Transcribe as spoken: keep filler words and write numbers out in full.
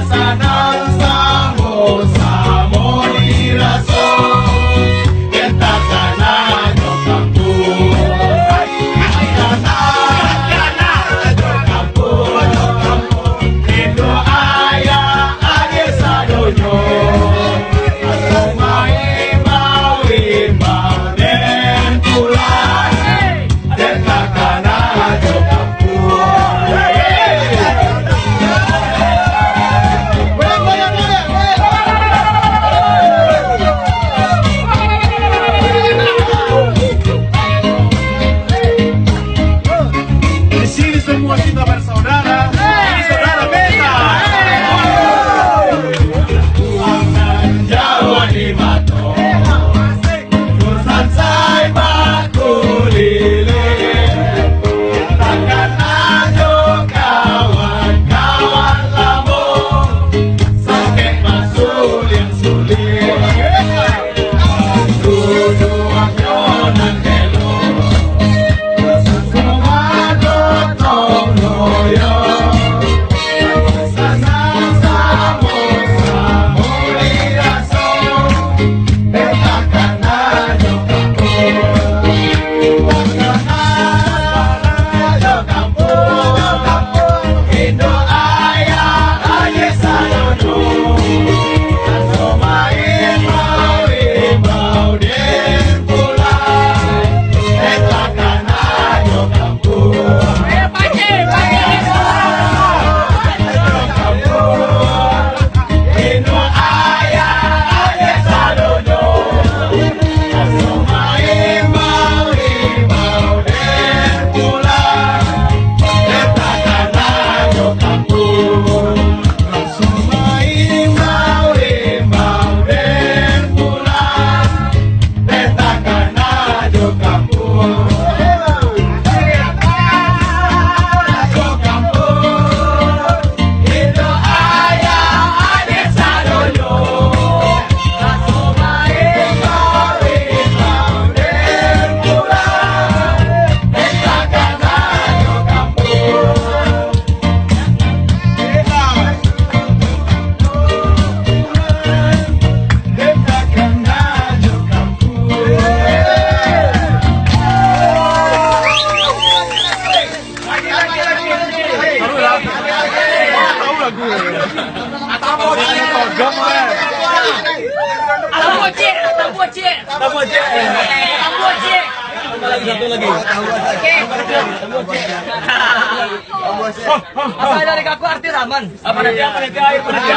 Sanang samo-samo diraso, den takana jo kampuang. Takana jo kampuang, indu ayah adiak sadonyo. Main main main pulang. Di sini semua kita bersaudara. Ini saudara beta. Jauh di mata. Sansai bakuliling, takana jo kawan-kawan lamo, sakik basuliang-suliang, duduaknyo nan elok, sasuko gotong royong. Tambocek, tambocek. Tambocek. Tambocek. Tambah lagi, satu lagi. Oke. Tambocek. Asal dari kaku arti ramen. Apa nanti, apa nanti, air, apa nanti?